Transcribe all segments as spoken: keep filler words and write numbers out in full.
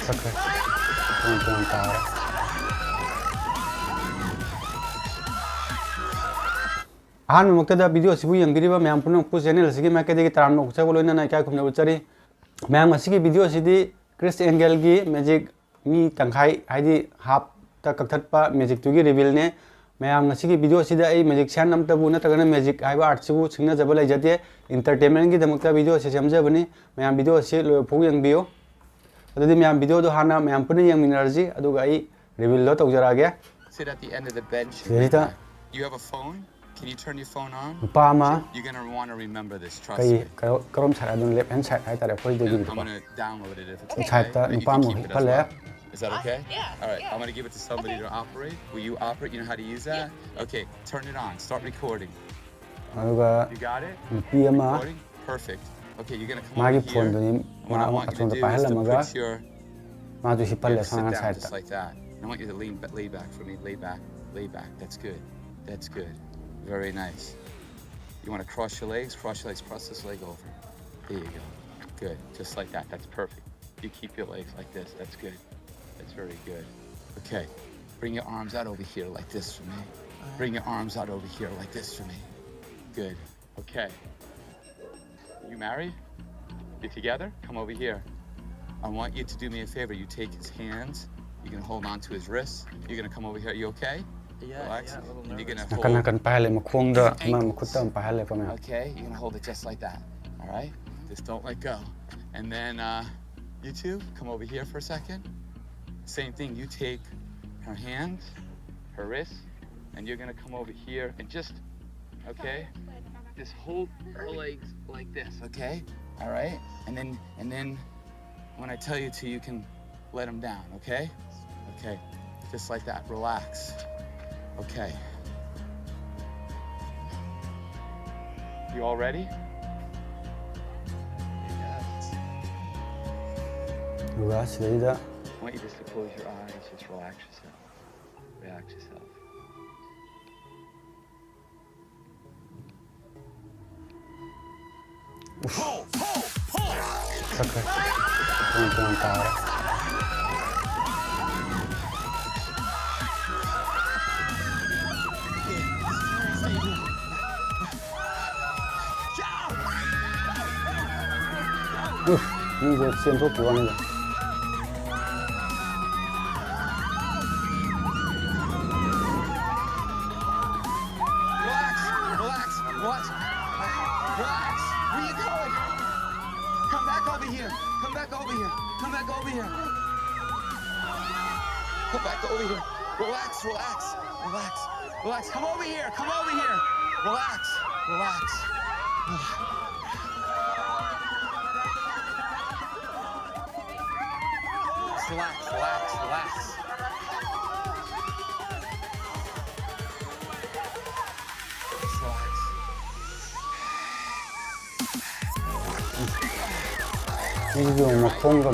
ꯆꯠꯈ꯭ꯔꯦ꯫ ꯇꯣꯉꯥꯟ ꯇꯣꯉꯥꯟ ꯇꯥꯔꯦ꯫ ꯑꯍꯥꯟꯕꯃꯛꯇꯗ ꯚꯤꯗꯤꯑꯣ ꯑꯁꯤꯕꯨ ꯌꯦꯡꯕꯤꯔꯤꯕ ꯃꯌꯥꯝ ꯄꯨꯝꯅꯃꯛꯄꯨ ꯆꯦꯅꯦꯜ ꯑꯁꯤꯒꯤ ꯃꯥꯏꯀꯩꯗꯒꯤ ꯇꯔꯥꯝꯅ ꯑꯣꯛꯆꯕ ꯂꯣꯏꯅꯅ ꯏꯀꯥꯏ ꯈꯨꯝꯅꯕ ꯎꯠꯆꯔꯤ꯫ ꯃꯌꯥꯝ, ꯉꯁꯤꯒꯤ ꯚꯤꯗꯤꯑꯣ ꯑꯁꯤꯗꯤ ꯀ꯭ꯔꯤꯁ ꯑꯦꯡꯒꯦꯜꯒꯤ ꯃꯦꯖꯤꯛ ꯃꯤ ꯇꯪꯈꯥꯏ, ꯍꯥꯏꯗꯤ ꯍꯥꯞꯇ ꯀꯛꯊꯠꯄ ꯃꯦꯖꯤꯛꯇꯨꯒꯤ ꯔꯤꯚꯤꯜꯅꯦ꯫ ꯃꯌꯥꯝ, ꯉꯁꯤꯒꯤ ꯚꯤꯗꯤꯑꯣ ꯑꯁꯤꯗ ꯑꯩ ꯃꯦꯖꯤꯛꯁꯤꯌꯥꯟ ꯑꯝꯇꯕꯨ ꯅꯠꯇ꯭ꯔꯒꯅ ꯃꯦꯖꯤꯛ ꯍꯥꯏꯕ ꯑꯥꯔꯠꯁꯤꯕꯨ ꯁꯤꯡꯅꯖꯕ ꯂꯩꯖꯗꯦ꯫ ꯏꯟꯇꯔꯇꯦꯟꯃꯦꯟꯒꯤꯗꯃꯛꯇ ꯚꯤꯗꯤꯑꯣ ꯑꯁꯤ ꯁꯦꯝꯖꯕꯅꯤ꯫ ꯃꯌꯥꯝ, ꯚꯤꯗꯤꯑꯣ ꯑꯁꯤ ꯂꯣꯏꯐꯥꯎ ꯌꯦꯡꯕꯤꯌꯨ꯫ ꯑꯗꯨꯗꯤ ꯃꯌꯥꯝ, ꯚꯤꯗꯤꯑꯣꯗꯣ ꯍꯥꯟꯅ ꯃꯌꯥꯝ ꯄꯨꯟꯅ ꯌꯦꯡꯃꯤꯟꯅꯔꯁꯤ, ꯑꯗꯨꯒ ꯑꯩ ꯔꯤꯚꯤꯜꯗꯣ ꯇꯧꯖꯔꯛꯑꯒꯦ꯫ Sit at the end of the bench. ꯁꯤꯗꯩꯁꯤꯗ You have a phone? Can you turn your phone on? ꯅꯨꯄꯥ ꯑꯃ You're gonna want to remember this, trust ꯀꯩ me. ꯀꯔꯣ- ꯀꯔꯣꯝ ꯁꯥꯏꯠ ꯍꯥꯏꯗꯣꯏꯅꯣ? ꯂꯦꯐ ꯍꯦꯟ ꯁꯥꯏꯠ ꯍꯥꯏꯇꯥꯔꯦ ꯑꯩꯈꯣꯏꯗꯒꯤ I'm ꯀꯣ꯫ Gonna download it if it's okay. ꯁꯥꯏꯠꯇ But you ꯅꯨꯄꯥ can ꯑꯃ keep it as ꯍꯤꯞꯍꯜꯂꯦ꯫ Well. Is that okay? Yeah, All right, yeah. I'm gonna give it to somebody to operate. Will you operate? You know how to use that? Yeah. Okay, turn it on. Start recording. ꯑꯗꯨꯒ You got it? ꯅꯨꯄꯤ ꯑꯃ Recording? Perfect. Okay, you're gonna come ꯃꯥꯒꯤ over here. ꯐꯣꯟꯗꯨꯅꯤ What ꯃꯥ I want you to ꯑꯁꯣꯝꯗ do is to ꯄꯥꯏꯍꯜꯂꯝꯃꯒ put your ꯃꯥꯁꯨ ꯍꯤꯞꯍꯜꯂꯦ Yeah, sit ꯁꯣꯝ down ꯁꯥꯏꯠꯇ꯫ Just like that. I want you to lean, ba- lay back for me. Lay back. Lay back. That's good. That's good. Very nice. You want to cross your legs? Cross your legs. Cross this leg over. There you go. Good. Just like that. That's perfect. You keep your legs like this. That's good. That's very good. Okay. Bring your arms out over here like this for me. Bring your arms out over here like this for me. Good. Okay. You married? You together? Come over here. I want you to do me a favor. You take his hands. You're gonna hold on to his wrists. You're gonna come over here. You okay? Yeah, Relax. Yeah, a little And you're nervous. Gonna hold. ꯅꯥꯀꯟ ꯅꯥꯀꯟ ꯄꯥꯏꯍꯜꯂꯦ, ꯃꯈꯣꯡꯗ ꯑꯃ, ꯃꯈꯨꯠꯇ ꯑꯃ ꯄꯥꯏꯍꯜꯂꯦꯀꯣ ꯃꯌꯥꯝ꯫ Okay, you're gonna hold it just like that. All right? Just don't let go. And then uh, you two, come over here for a second. Same thing. You take her hands, her wrists, and you're gonna come over here and just, okay? Just hold her legs like this, okay? All right? And then, and then when I tell you to, you can let them down, okay? Okay. Just like that. Relax. Okay. You all ready? Yes. ꯑꯗꯨꯒ ꯁꯤꯗꯩꯗ I want you just to close your eyes. Just relax yourself. Relax yourself. ꯆꯠꯈ꯭ꯔꯦ꯫ ꯇꯣꯉꯥꯟ ꯇꯣꯉꯥꯟ ꯇꯥꯈ꯭ꯔꯦ꯫ ꯎꯐ, ꯃꯤꯁꯦ ꯆꯦꯟꯊꯣꯛꯈꯤꯕ ꯋꯥꯅꯤꯗ꯫ Relax, relax, relax. Relax. Where you going? Come back over here. Come back over here. Come back over here. Come back over here. Relax, relax, relax, relax. Come over here. Come over here. Relax, relax. Just relax, relax, relax. Just relax. ꯃꯤꯁꯨ ꯃꯈꯣꯡꯒ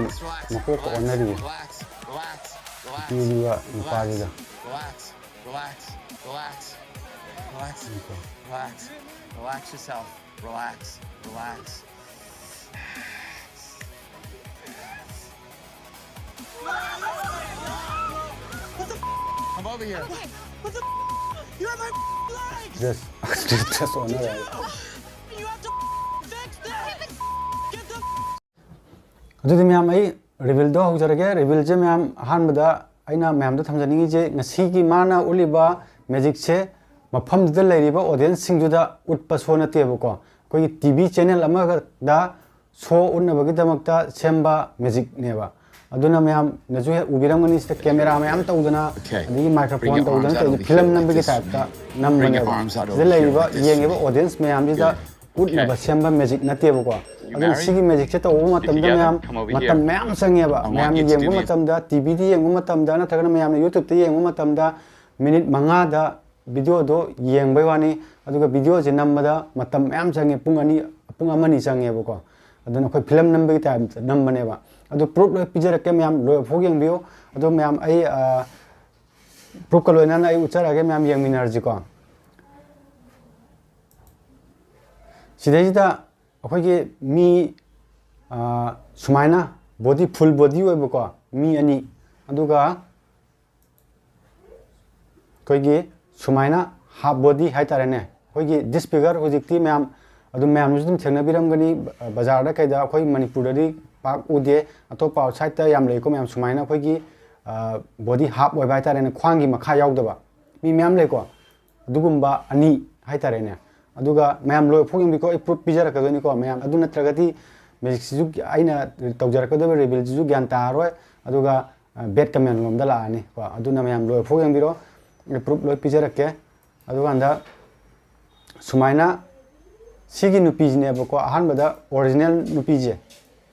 ꯃꯀꯣꯛꯀ ꯑꯣꯟꯅꯔꯤꯌꯦ꯫ Relax, relax, relax. ꯅꯨꯄꯤꯗꯨꯒ ꯅꯨꯄꯥꯗꯨꯒ꯫ Relax, relax, relax. Relax, relax, relax yourself. Relax, relax. Come over here. What the? You have my legs. Just, just, just on that. You have to fix this. Get the ꯑꯗꯨꯗꯤ ꯃꯌꯥꯝ, ꯑꯩ revealꯗꯣ ꯍꯧꯖꯔꯒꯦ꯫ Revealꯁꯦ ꯃꯌꯥꯝ, ꯑꯍꯥꯟꯕꯗ ꯑꯩꯅ ꯃꯌꯥꯝꯗ ꯊꯝꯖꯅꯤꯡꯉꯤꯁꯦ, ꯉꯁꯤꯒꯤ ꯃꯥꯅ ꯎꯠꯂꯤꯕ magicꯁꯦ ꯃꯐꯝꯗꯨꯗ ꯂꯩꯔꯤꯕ audienceꯁꯤꯡꯗꯨꯗ ꯎꯠꯄ show ꯅꯠꯇꯦꯕꯀꯣ꯫ ꯑꯩꯈꯣꯏꯒꯤ TV channel ꯑꯃꯗ show ꯎꯠꯅꯕꯒꯤꯗꯃꯛꯇ ꯁꯦꯝꯕ magicꯅꯦꯕ꯫ ꯑꯗꯨꯅ ꯃꯌꯥꯝꯅꯁꯨ ꯍꯦꯛ ꯎꯕꯤꯔꯝꯒꯅꯤ, ꯁꯤꯗ camera ꯃꯌꯥꯝ ꯇꯧꯗꯅ, ꯑꯗꯒꯤ microphone ꯇꯧꯗꯅ ꯇꯧꯗꯅ film ꯅꯝꯕꯒꯤ typeꯇ ꯅꯝꯕꯅꯦꯕ꯫ ꯁꯤꯗ ꯂꯩꯔꯤꯕ, ꯌꯦꯡꯉꯤꯕ audience ꯃꯌꯥꯝꯁꯤꯗ ꯎꯠꯅꯕ ꯁꯦꯝꯕ magic ꯅꯠꯇꯦꯕꯀꯣ꯫ ꯑꯗꯨꯅ ꯁꯤꯒꯤ magicꯁꯦ ꯇꯧꯕ ꯃꯇꯝꯗ ꯃꯌꯥꯝ ꯃꯇꯝ ꯃꯌꯥꯝ ꯆꯪꯉꯦꯕ꯫ ꯃꯌꯥꯝꯅ ꯌꯦꯡꯕ ꯃꯇꯝꯗ, TVꯗ ꯌꯦꯡꯕ ꯃꯇꯝꯗ ꯅꯠꯇ꯭ꯔꯒꯅ ꯃꯌꯥꯝꯅ YouTubeꯇ ꯌꯦꯡꯕ ꯃꯇꯝꯗ minute ꯃꯉꯥꯗ videoꯗꯣ ꯌꯦꯡꯕꯩ ꯋꯥꯅꯤ꯫ ꯑꯗꯨꯒ videoꯁꯦ ꯅꯝꯕꯗ ꯃꯇꯝ ꯃꯌꯥꯝ ꯆꯪꯉꯦ, ꯄꯨꯡ ꯑꯅꯤ, ꯄꯨꯡ ꯑꯃ ꯑꯅꯤ ꯆꯪꯉꯦꯕꯀꯣ꯫ ꯑꯗꯨꯅ ꯑꯩꯈꯣꯏ film ꯅꯝꯕꯒꯤ typeꯇ ꯅꯝꯕꯅꯦꯕ꯫ ꯑꯗꯨ proof ꯂꯣꯏ ꯄꯤꯖꯔꯛꯀꯦ, ꯃꯌꯥꯝ ꯂꯣꯏꯐꯥꯎ ꯌꯦꯡꯕꯤꯌꯨ꯫ ꯑꯗꯣ ꯃꯌꯥꯝ, ꯑꯩ, ꯑ, proofꯀ ꯂꯣꯏꯅꯅ ꯑꯩ ꯎꯠꯆꯔꯛꯑꯒꯦ, ꯃꯌꯥꯝ ꯌꯦꯡꯃꯤꯟꯅꯔꯁꯤꯀꯣ꯫ ꯁꯤꯗꯩꯁꯤꯗ ꯑꯩꯈꯣꯏꯒꯤ ꯃꯤ ꯑꯥ, ꯁꯨꯃꯥꯏꯅ ꯕꯣꯗꯤ, ꯐꯨꯜ ꯕꯣꯗꯤ ꯑꯣꯏꯕꯀꯣ ꯃꯤ ꯑꯅꯤ, ꯑꯗꯨꯒ ꯑꯩꯈꯣꯏꯒꯤ ꯁꯨꯃꯥꯏꯅ ꯍꯥꯞ ꯕꯣꯗꯤ ꯍꯥꯏꯇꯥꯔꯦꯅꯦ, ꯑꯩꯈꯣꯏꯒꯤ ꯗꯤꯁꯐꯤꯒꯔ, ꯍꯧꯖꯤꯛꯇꯤ ꯃꯌꯥꯝ ꯑꯗꯨꯝ, ꯃꯌꯥꯝꯅꯁꯨ ꯑꯗꯨꯝ ꯊꯦꯡꯅꯕꯤꯔꯝꯒꯅꯤ, ꯕ-, ꯕꯖꯥꯔꯗ ꯀꯩꯗ, ꯑꯩꯈꯣꯏ ꯃꯅꯤꯄꯨꯔꯗꯗꯤ ꯄꯥꯛ ꯎꯗꯦ, ꯑꯇꯣꯞꯄ ꯑꯥꯎꯠꯁꯥꯏꯠꯇ ꯌꯥꯝ ꯂꯩꯀꯣ ꯃꯌꯥꯝ, ꯁꯨꯃꯥꯏꯅ ꯑꯩꯈꯣꯏꯒꯤ, ꯑ, ꯕꯣꯗꯤ ꯍꯥꯞ ꯑꯣꯏꯕ ꯍꯥꯏꯇꯥꯔꯦꯅꯦ, ꯈ꯭ꯋꯥꯡꯒꯤ ꯃꯈꯥ ꯌꯥꯎꯗꯕ ꯃꯤ ꯃꯌꯥꯝ ꯂꯩꯀꯣ꯫ ꯑꯗꯨꯒꯨꯝꯕ ꯑꯅꯤ ꯍꯥꯏꯇꯥꯔꯦꯅꯦ꯫ ꯑꯗꯨꯒ ꯃꯌꯥꯝ ꯂꯣꯏꯐꯥꯎ ꯌꯦꯡꯕꯤꯀꯣ, ꯑꯩ ꯄ꯭ꯔꯨꯐ ꯄꯤꯖꯔꯛꯀꯗꯣꯏꯅꯤꯀꯣ ꯃꯌꯥꯝ꯫ ꯑꯗꯨ ꯅꯠꯇ꯭ꯔꯒꯗꯤ ꯃꯦꯖꯤꯛꯁꯤꯁꯨ, ꯑꯩꯅ ꯇꯧꯖꯔꯛꯀꯗꯕ ꯔꯤꯚꯤꯜꯁꯤꯁꯨ ꯒ꯭ꯌꯥꯟ ꯇꯥꯔꯔꯣꯏ, ꯑꯗꯨꯒ, ꯑ, ꯕꯦꯠ ꯀꯃꯦꯟ ꯂꯣꯝꯗ ꯂꯥꯛꯑꯅꯤ ꯀꯣ꯫ ꯑꯗꯨꯅ ꯃꯌꯥꯝ ꯂꯣꯏꯐꯥꯎ ꯌꯦꯡꯕꯤꯔꯣ, ꯑꯩ ꯄ꯭ꯔꯨꯐ ꯂꯣꯏ ꯄꯤꯖꯔꯛꯀꯦ꯫ ꯑꯗꯨꯀꯥꯟꯗ ꯁꯨꯃꯥꯏꯅ ꯁꯤꯒꯤ ꯅꯨꯄꯤꯁꯤꯅꯦꯕꯀꯣ, ꯑꯍꯥꯟꯕꯗ ꯑꯣꯔꯤꯖꯤꯅꯦꯜ ꯅꯨꯄꯤꯁꯦ,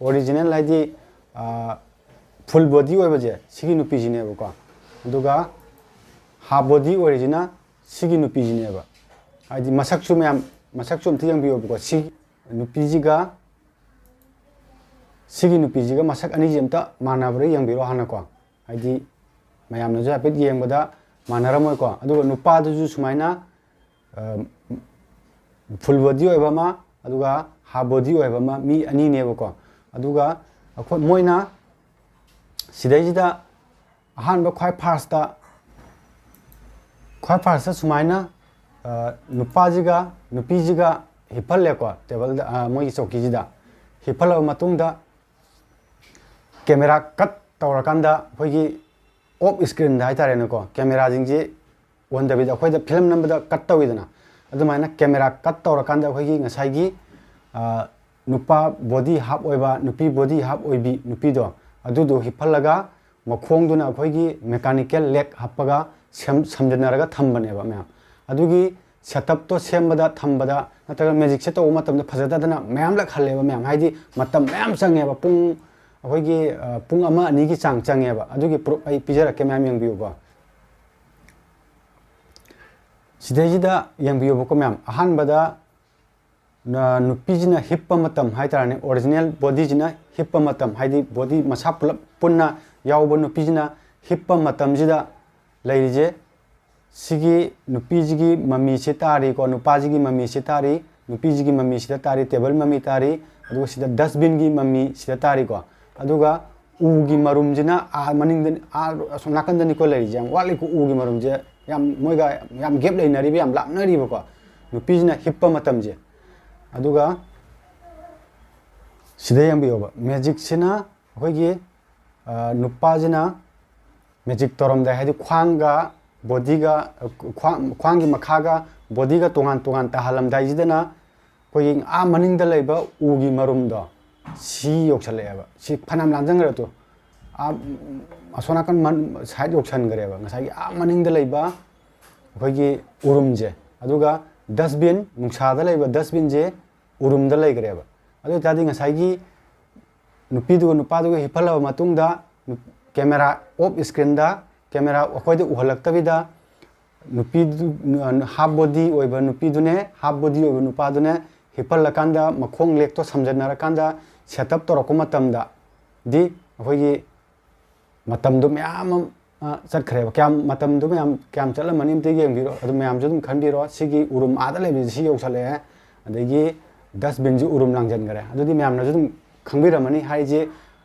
ꯑꯣꯔꯤꯖꯤꯅꯦꯜ ꯍꯥꯏꯗꯤ, ꯑ, ꯐꯨꯜ ꯕꯣꯗꯤ ꯑꯣꯏꯕꯁꯦ, ꯁꯤꯒꯤ ꯅꯨꯄꯤꯁꯤꯅꯦꯕꯀꯣ꯫ ꯑꯗꯨꯒ ꯍꯥꯞ ꯕꯣꯗꯤ ꯑꯣꯏꯔꯤꯁꯤꯅ ꯁꯤꯒꯤ ꯅꯨꯄꯤꯁꯤꯅꯦꯕ꯫ ꯍꯥꯏꯗꯤ ꯃꯁꯛꯁꯨ ꯃꯌꯥꯝ, ꯃꯁꯛꯁꯨ ꯑꯝꯇ ꯌꯦꯡꯕꯤꯌꯣꯕꯀꯣ꯫ ꯁꯤ ꯅꯨꯄꯤꯁꯤꯒ ꯁꯤꯒꯤ ꯅꯨꯄꯤꯁꯤꯒ ꯃꯁꯛ ꯑꯅꯤꯁꯤ ꯑꯝꯇ ꯃꯥꯟꯅꯕ꯭ꯔꯥ ꯌꯦꯡꯕꯤꯔꯣ ꯍꯥꯟꯅꯀꯣ꯫ ꯍꯥꯏꯗꯤ ꯃꯌꯥꯝꯅꯁꯨ ꯍꯥꯏꯐꯦꯠ ꯌꯦꯡꯕꯗ ꯃꯥꯟꯅꯔꯝꯃꯣꯏꯀꯣ꯫ ꯑꯗꯨꯒ ꯅꯨꯄꯥꯗꯨꯁꯨ ꯁꯨꯃꯥꯏꯅ, ꯑ, ꯐꯨꯜ ꯕꯣꯗꯤ ꯑꯣꯏꯕ ꯑꯃ, ꯑꯗꯨꯒ ꯍꯥꯞ ꯕꯣꯗꯤ ꯑꯣꯏꯕ ꯑꯃ, ꯃꯤ ꯑꯅꯤꯅꯦꯕꯀꯣ꯫ ꯑꯗꯨꯒ ꯑꯩꯈꯣꯏ, ꯃꯣꯏꯅ ꯁꯤꯗꯩꯁꯤꯗ ꯑꯍꯥꯟꯕ ꯈ꯭ꯋꯥꯏ ꯐꯥꯔꯁꯇ, ꯈ꯭ꯋꯥꯏ ꯐꯥꯔꯁꯇ ꯁꯨꯃꯥꯏꯅ, ꯑ, ꯅꯨꯄꯥꯁꯤꯒ ꯅꯨꯄꯤꯁꯤꯒ ꯍꯤꯞꯍꯜꯂꯦꯀꯣ, ꯇꯦꯕꯜꯗ, ꯑ, ꯃꯣꯏꯒꯤ ꯆꯧꯀꯤꯁꯤꯗ꯫ ꯍꯤꯞꯍꯜꯂꯕ ꯃꯇꯨꯡꯗ ꯀꯦꯃꯦꯔꯥ ꯀꯠ ꯇꯧꯔꯀꯥꯟꯗ ꯑꯩꯈꯣꯏꯒꯤ ꯑꯣꯐ ꯏꯁꯀ꯭ꯔꯤꯟꯗ ꯍꯥꯏꯇꯥꯔꯦꯅꯦꯀꯣ, ꯀꯦꯃꯦꯔꯥꯁꯤꯡꯁꯤ ꯑꯣꯟꯗꯕꯤꯗ ꯑꯩꯈꯣꯏꯗ ꯐꯤꯂꯝ ꯅꯝꯕꯗ ꯀꯠ ꯇꯧꯋꯤꯗꯅ, ꯑꯗꯨꯃꯥꯏꯅ ꯀꯦꯃꯦꯔꯥ ꯀꯠ ꯇꯧꯔꯀꯥꯟꯗ ꯑꯩꯈꯣꯏꯒꯤ ꯉꯁꯥꯏꯒꯤ, ꯑ, ꯅꯨꯄꯥ ꯕꯣꯗꯤ ꯍꯥꯞ ꯑꯣꯏꯕ, ꯅꯨꯄꯤ ꯕꯣꯗꯤ ꯍꯥꯞ ꯑꯣꯏꯕꯤ ꯅꯨꯄꯤꯗꯣ, ꯑꯗꯨꯗꯣ ꯍꯤꯞꯍꯜꯂꯒ ꯃꯈꯣꯡꯗꯨꯅ ꯑꯩꯈꯣꯏꯒꯤ ꯃꯦꯀꯥꯅꯤꯀꯦꯜ ꯂꯦꯒ ꯍꯥꯞꯄꯒ ꯁꯦꯝ-, ꯁꯝꯖꯤꯟꯅꯔꯒ ꯊꯝꯕꯅꯦꯕ ꯃꯌꯥꯝ꯫ ꯑꯗꯨꯒꯤ ꯁꯦꯠꯑꯞꯇꯣ ꯁꯦꯝꯕꯗ, ꯊꯝꯕꯗ, ꯅꯠꯇ꯭ꯔꯒ ꯃꯦꯖꯤꯛꯁꯦ ꯇꯧꯕ ꯃꯇꯝꯗ ꯐꯖꯗꯗꯅ ꯃꯌꯥꯝ ꯂꯥꯛꯍꯜꯂꯦꯕ ꯃꯌꯥꯝ, ꯍꯥꯏꯗꯤ ꯃꯇꯝ ꯃꯌꯥꯝ ꯆꯪꯉꯦꯕ, ꯄꯨꯡ, ꯑꯩꯈꯣꯏꯒꯤ, ꯑ, ꯄꯨꯡ ꯑꯃ ꯑꯅꯤꯒꯤ ꯆꯥꯡ ꯆꯪꯉꯦꯕ꯫ ꯑꯗꯨꯒꯤ ꯄ꯭ꯔꯨꯐ ꯑꯩ ꯄꯤꯖꯔꯛꯀꯦ ꯃꯌꯥꯝ, ꯌꯦꯡꯕꯤꯌꯨꯀꯣ꯫ ꯁꯤꯗꯩꯁꯤꯗ ꯌꯦꯡꯕꯤꯌꯨꯕꯀꯣ ꯃꯌꯥꯝ, ꯑꯍꯥꯟꯕꯗ ꯅ-, ꯅꯨꯄꯤꯁꯤꯅ ꯍꯤꯞꯄ ꯃꯇꯝ ꯍꯥꯏꯇꯥꯔꯦꯅꯦ, ꯑꯣꯔꯤꯖꯤꯅꯦꯜ ꯕꯣꯗꯤꯁꯤꯅ ꯍꯤꯞꯄ ꯃꯇꯝ, ꯍꯥꯏꯗꯤ ꯕꯣꯗꯤ ꯃꯁꯥ ꯄꯨꯂꯞ ꯄꯨꯟꯅ ꯌꯥꯎꯕ ꯅꯨꯄꯤꯁꯤꯅ ꯍꯤꯞꯄ ꯃꯇꯝꯁꯤꯗ ꯂꯩꯔꯤꯁꯦ, ꯁꯤꯒꯤ ꯅꯨꯄꯤꯁꯤꯒꯤ ꯃꯃꯤꯁꯤ ꯇꯥꯔꯤꯀꯣ, ꯅꯨꯄꯥꯁꯤꯒꯤ ꯃꯃꯤꯁꯤ ꯇꯥꯔꯤ, ꯅꯨꯄꯤꯁꯤꯒꯤ ꯃꯃꯤꯁꯤꯗ ꯇꯥꯔꯤ, ꯇꯦꯕꯜ ꯃꯃꯤ ꯇꯥꯔꯤ, ꯑꯗꯨꯒ ꯁꯤꯗ dustbin ꯒꯤ ꯃꯃꯤ ꯁꯤꯗ ꯇꯥꯔꯤꯀꯣ꯫ ꯑꯗꯨꯒ ꯎꯒꯤ ꯃꯔꯨꯝꯁꯤꯅ ꯑꯥ ꯃꯅꯤꯡꯗ, ꯑꯥ ꯑꯁꯣꯝ ꯅꯥꯀꯟꯗꯅꯤꯀꯣ ꯂꯩꯔꯤꯁꯦ, ꯌꯥꯝ ꯋꯥꯠꯂꯤꯀꯣ꯫ ꯎꯒꯤ ꯃꯔꯨꯝꯁꯦ ꯌꯥꯝ, ꯃꯣꯏꯒ ꯌꯥꯝ gap ꯂꯩꯅꯔꯤꯕ, ꯌꯥꯝ ꯂꯥꯞꯅꯔꯤꯕꯀꯣ꯫ ꯅꯨꯄꯤꯁꯤꯅ ꯍꯤꯞꯄ ꯃꯇꯝꯁꯦ꯫ ꯑꯗꯨꯒ ꯁꯤꯗ ꯌꯦꯡꯕꯤꯌꯣꯕ, magic ꯁꯤꯅ ꯑꯩꯈꯣꯏꯒꯤ, ꯑ, ꯅꯨꯄꯥꯁꯤꯅ magic ꯇꯧꯔꯝꯗꯥꯏ, ꯍꯥꯏꯗꯤ ꯈ꯭ꯋꯥꯡꯒ body ꯒ, ꯑ, ꯈ꯭ꯋꯥꯡ, ꯈ꯭ꯋꯥꯡꯒꯤ ꯃꯈꯥꯒ body ꯒ ꯇꯣꯉꯥꯟ ꯇꯣꯉꯥꯟ ꯇꯥꯍꯜꯂꯝꯗꯥꯏꯁꯤꯗꯅ ꯑꯩꯈꯣꯏꯒꯤ ꯑꯥ ꯃꯅꯤꯡꯗ ꯂꯩꯕ ꯎꯒꯤ ꯃꯔꯨꯝꯗꯣ ꯁꯤ ꯌꯧꯁꯜꯂꯛꯑꯦꯕ꯫ ꯁꯤ ꯐꯅꯌꯥꯝ ꯂꯥꯟꯖꯟꯈ꯭ꯔꯦ ꯇꯨ꯫ ꯑꯥ, ꯎꯝ, ꯑꯁꯣꯝ ꯅꯥꯀꯟ ꯃꯟ-, side ꯌꯧꯁꯟꯈ꯭ꯔꯦꯕ꯫ ꯉꯁꯥꯏꯒꯤ ꯑꯥ ꯃꯅꯤꯡꯗ ꯂꯩꯕ ꯑꯩꯈꯣꯏꯒꯤ ꯎꯔꯨꯝꯁꯦ, ꯑꯗꯨꯒ dustbin, ꯅꯨꯡꯁꯥꯗ ꯂꯩꯕ dustbin ꯁꯦ ꯎꯔꯨꯝꯗ ꯂꯩꯈ꯭ꯔꯦꯕ꯫ ꯑꯗꯨ ꯑꯣꯏꯇꯥꯔꯗꯤ ꯉꯁꯥꯏꯒꯤ ꯅꯨꯄꯤꯗꯨꯒ ꯅꯨꯄꯥꯗꯨꯒ ꯍꯤꯞꯍꯜꯂꯕ ꯃꯇꯨꯡꯗ, ꯅꯨ-, camera off screen ꯗ, camera ꯑꯩꯈꯣꯏꯗ ꯎꯍꯜꯂꯛꯇꯕꯤꯗ, ꯅꯨꯄꯤꯗꯨ, half body ꯑꯣꯏꯕ ꯅꯨꯄꯤꯗꯨꯅꯦ, half body ꯑꯣꯏꯕ ꯅꯨꯄꯥꯗꯨꯅꯦ ꯍꯤꯞꯍꯜꯂꯀꯥꯟꯗ ꯃꯈꯣꯡ leg ꯇꯣ ꯁꯝꯖꯟꯅꯔꯀꯥꯟꯗ setup ꯇꯧꯔꯛꯄ ꯃꯇꯝꯗ ꯗꯤ ꯑꯩꯈꯣꯏꯒꯤ ꯃꯇꯝꯗꯣ ꯃꯌꯥꯝ ꯑꯃ, ꯑ, ꯆꯠꯈ꯭ꯔꯦꯕ꯫ ꯀꯌꯥꯝ, ꯃꯇꯝꯗꯣ ꯃꯌꯥꯝ ꯀꯌꯥꯝ ꯆꯠꯂꯝꯃꯅꯤ ꯑꯝꯇ ꯌꯦꯡꯕꯤꯔꯣ꯫ ꯑꯗꯨ ꯃꯌꯥꯝꯁꯨ ꯑꯗꯨꯝ ꯈꯟꯕꯤꯔꯣ꯫ ꯁꯤꯒꯤ ꯎꯔꯨꯝ ꯑꯥꯗ ꯂꯩꯕꯁꯦ ꯁꯤ ꯌꯧꯁꯜꯂꯛꯑꯦ, ꯑꯗꯒꯤ dustbin ꯁꯤ ꯎꯔꯨꯝ ꯂꯥꯡꯁꯤꯟꯈ꯭ꯔꯦ꯫ ꯑꯗꯨꯗꯤ ꯃꯌꯥꯝꯅꯁꯨ ꯑꯗꯨꯝ ꯈꯪꯕꯤꯔꯝꯃꯅꯤ꯫ ꯍꯥꯏꯁꯦ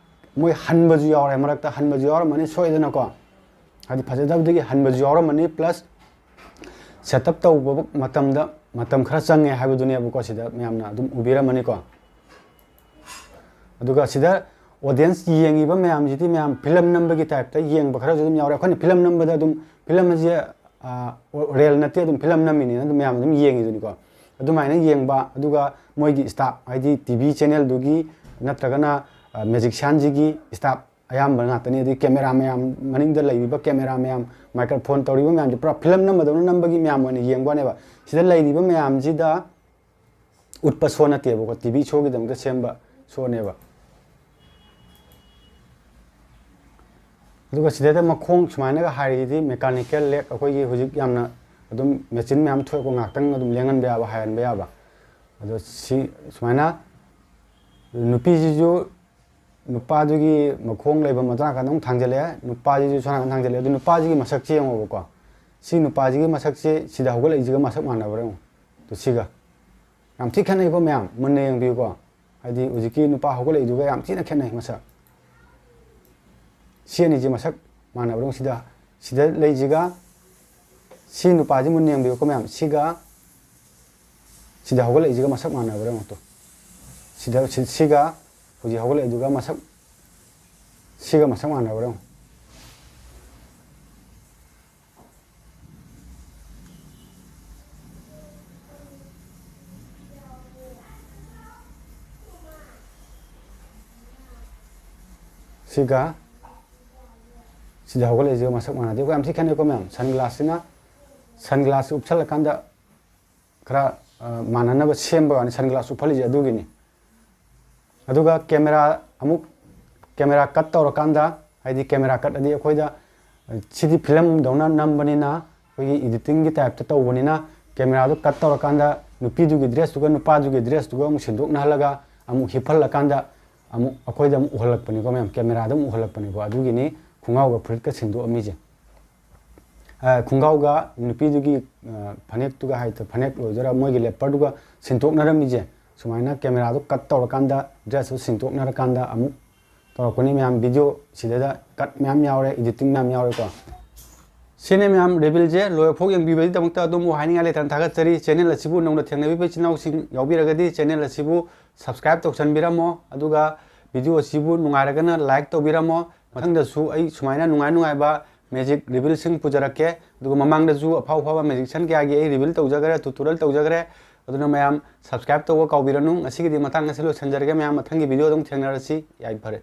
ꯃꯣꯏ ꯍꯟꯕꯁꯨ ꯌꯥꯎꯔꯦ, ꯃꯔꯛꯇ ꯍꯟꯕꯁꯨ ꯌꯥꯎꯔꯝꯃꯅꯤ ꯁꯣꯏꯗꯅꯀꯣ꯫ ꯍꯥꯏꯗꯤ ꯐꯖꯗꯕꯗꯒꯤ ꯍꯟꯕꯁꯨ ꯌꯥꯎꯔꯝꯃꯅꯤ, plus setup ꯇꯧꯕ ꯃꯇꯝꯗ ꯃꯇꯝ ꯈꯔ ꯆꯪꯉꯦ ꯍꯥꯏꯕꯗꯨꯅꯦꯕꯀꯣ꯫ ꯁꯤꯗ ꯃꯌꯥꯝꯅ ꯑꯗꯨꯝ ꯎꯕꯤꯔꯝꯃꯅꯤꯀꯣ꯫ ꯑꯗꯨꯒ ꯁꯤꯗ audience ꯌꯦꯡꯉꯤꯕ ꯃꯌꯥꯝꯁꯤꯗꯤ ꯃꯌꯥꯝ film ꯅꯝꯕꯒꯤ type ꯇ ꯌꯦꯡꯕ ꯈꯔꯁꯨ ꯑꯗꯨꯝ ꯌꯥꯎꯔꯦ꯫ ꯑꯩꯈꯣꯏꯅ film ꯅꯝꯕꯗ ꯑꯗꯨꯝ film ꯑꯁꯦ, ꯑ, real ꯅꯠꯇꯦ, ꯑꯗꯨꯝ film ꯅꯝꯃꯤꯅꯦꯅ ꯑꯗꯨꯝ ꯃꯌꯥꯝ ꯑꯗꯨꯝ ꯌꯦꯡꯉꯤꯗꯨꯅꯤꯀꯣ꯫ ꯑꯗꯨꯃꯥꯏꯅ ꯌꯦꯡꯕ, ꯑꯗꯨꯒ ꯃꯣꯏꯒꯤ staff, ꯍꯥꯏꯗꯤ T V channel ꯗꯨꯒꯤ ꯅꯠꯇ꯭ꯔꯒꯅ, ꯑ, magician ꯁꯤꯒꯤ staff ꯑꯌꯥꯝꯕ ꯉꯥꯛꯇꯅꯤ꯫ ꯑꯗꯩ camera ꯃꯌꯥꯝ, ꯃꯅꯤꯡꯗ ꯂꯩꯔꯤꯕ camera ꯃꯌꯥꯝ, microphone ꯇꯧꯔꯤꯕ ꯃꯌꯥꯝꯁꯦ ꯄꯨꯔꯥ film ꯅꯝꯕꯗꯧꯅ ꯅꯝꯕꯒꯤ ꯃꯌꯥꯝ ꯑꯣꯏꯅ ꯌꯦꯡꯕ ꯋꯥꯅꯦꯕ꯫ ꯁꯤꯗ ꯂꯩꯔꯤꯕ ꯃꯌꯥꯝꯁꯤꯗ ꯎꯠꯄ show ꯅꯠꯇꯦꯕꯀꯣ, T V show ꯒꯤꯗꯃꯛꯇ ꯁꯦꯝꯕ show ꯅꯦꯕ꯫ ꯑꯗꯨꯒ ꯁꯤꯗꯩꯗ ꯃꯈꯣꯡ ꯁꯨꯃꯥꯏꯅꯒ ꯍꯥꯏꯔꯤꯁꯤꯗꯤ mechanical leg, ꯑꯩꯈꯣꯏꯒꯤ ꯍꯧꯖꯤꯛ ꯌꯥꯝꯅ ꯑꯗꯨꯝ machine ꯃꯌꯥꯝ ꯊꯣꯛꯑꯦꯀꯣ, ꯉꯥꯛꯇꯪ ꯑꯗꯨꯝ ꯂꯦꯡꯍꯟꯕ ꯌꯥꯕ, ꯍꯥꯏꯍꯟꯕ ꯌꯥꯕ꯫ ꯑꯗꯣ ꯁꯤ ꯁꯨꯃꯥꯏꯅ ꯅꯨꯄꯤꯁꯤꯁꯨ ꯅꯨꯄꯥꯗꯨꯒꯤ ꯃꯈꯣꯡ ꯂꯩꯕ ꯃꯇꯥꯡ ꯑꯃꯨꯛ ꯊꯥꯡꯖꯜꯂꯛꯑꯦ, ꯅꯨꯄꯥꯁꯤꯁꯨ ꯁꯣꯝ ꯅꯥꯀꯟ ꯊꯥꯡꯖꯜꯂꯛꯑꯦ꯫ ꯑꯗꯨ ꯅꯨꯄꯥꯁꯤꯒꯤ ꯃꯁꯛꯁꯦ ꯌꯦꯡꯉꯣꯕꯀꯣ, ꯁꯤ ꯅꯨꯄꯥꯁꯤꯒꯤ ꯃꯁꯛꯁꯦ ꯁꯤꯗ ꯍꯧꯒꯠꯂꯛꯏꯁꯤꯒ ꯃꯁꯛ ꯃꯥꯟꯅꯕ꯭ꯔꯥ ꯌꯦꯡꯉꯣ꯫ ꯑꯗꯨ ꯁꯤꯒ ꯌꯥꯝ ꯊꯤ ꯈꯦꯠꯅꯩꯀꯣ ꯃꯌꯥꯝ, ꯃꯨꯟꯅ ꯌꯦꯡꯕꯤꯌꯨꯀꯣ꯫ ꯍꯥꯏꯗꯤ ꯍꯧꯖꯤꯛꯀꯤ ꯅꯨꯄꯥ ꯍꯧꯒꯠꯂꯛꯏꯗꯨꯒ ꯌꯥꯝ ꯊꯤꯅ ꯈꯦꯠꯅꯩ ꯃꯁꯛ꯫ ꯁꯤ ꯑꯅꯤꯁꯦ ꯃꯁꯛ ꯃꯥꯟꯅꯕ꯭ꯔꯣ? ꯁꯤꯗ, ꯁꯤꯗ ꯂꯩꯁꯤꯒ ꯁꯤ ꯅꯨꯄꯥꯁꯤ ꯃꯨꯟꯅ ꯌꯦꯡꯕꯤꯌꯨꯀꯣ ꯃꯌꯥꯝ꯫ ꯁꯤꯒ ꯁꯤꯗ ꯍꯧꯒꯠꯂꯛꯏꯁꯤꯒ ꯃꯁꯛ ꯃꯥꯟꯅꯕ꯭ꯔꯥ ꯌꯦꯡꯉꯣ ꯇꯨ꯫ ꯁꯤꯗ, ꯁꯤ-, ꯁꯤꯒ ꯍꯧꯖꯤꯛ ꯍꯧꯒꯠꯂꯛꯏꯗꯨꯒ ꯃꯁꯛ, ꯁꯤꯒ ꯃꯁꯛ ꯃꯥꯟꯅꯕ꯭ꯔꯥ ꯌꯦꯡꯉꯣ꯫ ꯁꯤꯒ ꯁꯤꯗ ꯍꯧꯒꯠꯂꯛꯏꯁꯤꯒ ꯃꯁꯛ ꯃꯥꯟꯅꯗꯦ꯫ ꯑꯩꯈꯣꯏ ꯌꯥꯝ ꯊꯤ ꯈꯦꯠꯅꯩꯀꯣ ꯃꯌꯥꯝ꯫ ꯁꯟ ꯒ꯭ꯂꯥꯁꯁꯤꯅ, ꯁꯟ ꯒ꯭ꯂꯥꯁꯁꯤ ꯎꯞꯁꯜꯂꯀꯥꯟꯗ ꯈꯔ, ꯑ, ꯃꯥꯟꯅꯅꯕ ꯁꯦꯝꯕ ꯋꯥꯅꯤ, ꯁꯟ ꯒ꯭ꯂꯥꯁ ꯎꯞꯍꯜꯂꯤꯁꯦ ꯑꯗꯨꯒꯤꯅꯤ꯫ ꯑꯗꯨꯒ ꯀꯦꯃꯦꯔꯥ ꯑꯃꯨꯛ, ꯀꯦꯃꯦꯔꯥ ꯀꯠ ꯇꯧꯔꯀꯥꯟꯗ, ꯍꯥꯏꯗꯤ ꯀꯦꯃꯦꯔꯥ ꯀꯠ ꯑꯗꯤ ꯑꯩꯈꯣꯏꯗ, ꯑ, ꯁꯤꯗꯤ ꯐꯤꯂꯝꯗꯧꯅ ꯅꯝꯕꯅꯤꯅ, ꯑꯩꯈꯣꯏꯒꯤ ꯏꯗꯤꯇꯤꯡꯒꯤ ꯇꯥꯏꯞꯇ ꯇꯧꯕꯅꯤꯅ, ꯀꯦꯃꯦꯔꯥꯗꯨ ꯀꯠ ꯇꯧꯔꯀꯥꯟꯗ ꯅꯨꯄꯤꯗꯨꯒꯤ ꯗ꯭ꯔꯦꯁꯇꯨꯒ ꯅꯨꯄꯥꯗꯨꯒꯤ ꯗ꯭ꯔꯦꯁꯇꯨꯒ ꯑꯃꯨꯛ ꯁꯤꯟꯗꯣꯛꯅꯍꯜꯂꯒ ꯑꯃꯨꯛ ꯍꯤꯞꯍꯜꯂꯀꯥꯟꯗ ꯑꯃꯨꯛ ꯑꯩꯈꯣꯏꯗ ꯑꯃꯨꯛ ꯎꯍꯜꯂꯛꯄꯅꯤꯀꯣ ꯃꯌꯥꯝ, ꯀꯦꯃꯦꯔꯥꯗ ꯑꯃꯨꯛ ꯎꯍꯜꯂꯛꯄꯅꯤꯀꯣ꯫ ꯑꯗꯨꯒꯤꯅꯤ ꯈꯣꯡꯒ꯭ꯔꯥꯎꯒ ꯐꯨꯔꯤꯠꯀ ꯁꯤꯟꯗꯣꯛꯑꯝꯃꯤꯁꯦ꯫ ꯑ, ꯈꯣꯡꯒ꯭ꯔꯥꯎꯒ ꯅꯨꯄꯤꯗꯨꯒꯤ, ꯑ, ꯐꯅꯦꯛꯇꯨꯒ ꯍꯥꯏ-, ꯐꯅꯦꯛ ꯑꯣꯏꯗꯣꯏꯔꯥ, ꯃꯣꯏꯒꯤ ꯂꯦꯄꯔꯗꯨꯒ ꯁꯤꯟꯗꯣꯛꯅꯔꯝꯃꯤꯁꯦ꯫ ꯁꯨꯃꯥꯏꯅ ꯀꯦꯃꯦꯔꯥꯗꯣ ꯀꯠ ꯇꯧꯔꯀꯥꯟꯗ, ꯗ꯭ꯔꯦꯁꯇꯨ ꯁꯤꯟꯗꯣꯛꯅꯔꯀꯥꯟꯗ ꯑꯃꯨꯛ ꯇꯧꯔꯛꯄꯅꯤ ꯃꯌꯥꯝ꯫ ꯚꯤꯗꯤꯑꯣ ꯁꯤꯗꯩꯗ ꯀꯠ ꯃꯌꯥꯝ ꯌꯥꯎꯔꯦ, ꯏꯗꯤꯇꯤꯡ ꯃꯌꯥꯝ ꯌꯥꯎꯔꯦꯀꯣ꯫ ꯁꯤꯅꯦ ꯃꯌꯥꯝ ꯔꯤꯚꯤꯜꯁꯦ꯫ ꯂꯣꯏꯐꯥꯎ ꯌꯦꯡꯕꯤꯕꯒꯤꯗꯃꯛꯇ ꯑꯗꯣꯝꯕꯨ ꯍꯥꯏꯅꯤꯡꯉꯥꯏ ꯂꯩꯇꯅ ꯊꯥꯒꯠꯆꯔꯤ꯫ ꯆꯦꯅꯦꯜ ꯑꯁꯤꯕꯨ ꯅꯧꯅ ꯊꯦꯡꯅꯕꯤꯕ ꯏꯆꯤꯟ ꯏꯅꯥꯎꯁꯤꯡ ꯌꯥꯎꯕꯤꯔꯒꯗꯤ ꯆꯦꯅꯦꯜ ꯑꯁꯤꯕꯨ ꯁꯕꯁꯀ꯭ꯔꯥꯏꯕ ꯇꯧꯁꯟꯕꯤꯔꯝꯃꯣ, ꯑꯗꯨꯒ ꯚꯤꯗꯤꯑꯣ ꯑꯁꯤꯕꯨ ꯅꯨꯡꯉꯥꯏꯔꯒꯅ ꯂꯥꯏꯛ ꯇꯧꯕꯤꯔꯝꯃꯣ꯫ ꯃꯊꯪꯗꯁꯨ ꯑꯩ ꯁꯨꯃꯥꯏꯅ ꯅꯨꯡꯉꯥꯏ ꯅꯨꯡꯉꯥꯏꯕ ꯃꯦꯖꯤꯛ ꯔꯤꯚꯤꯜꯁꯤꯡ ꯄꯨꯖꯔꯛꯀꯦ꯫ ꯑꯗꯨꯒ ꯃꯃꯥꯡꯗꯁꯨ ꯑꯐꯥꯎ ꯑꯐꯥꯎꯕ ꯃꯦꯖꯤꯛꯁꯤꯌꯟ ꯀꯌꯥꯒꯤ ꯑꯩ ꯔꯤꯚꯤꯜ ꯇꯧꯖꯈ꯭ꯔꯦ, ꯇ꯭ꯌꯨꯇꯣꯔꯤꯌꯦꯜ ꯇꯧꯖꯈ꯭ꯔꯦ꯫ ꯑꯗꯨꯅ ꯃꯌꯥꯝ ꯁꯕꯁꯀ꯭ꯔꯥꯏꯕ ꯇꯧꯕ ꯀꯥꯎꯕꯤꯔꯅꯨ꯫ ꯉꯁꯤꯒꯤꯗꯤ ꯃꯇꯥꯡ ꯑꯁꯤ ꯂꯣꯏꯁꯤꯟꯖꯔꯒꯦ ꯃꯌꯥꯝ꯫ ꯃꯊꯪꯒꯤ ꯚꯤꯗꯤꯑꯣꯗ ꯑꯃꯨꯛ ꯊꯦꯡꯅꯔꯁꯤ꯫ ꯌꯥꯏꯐꯔꯦ꯫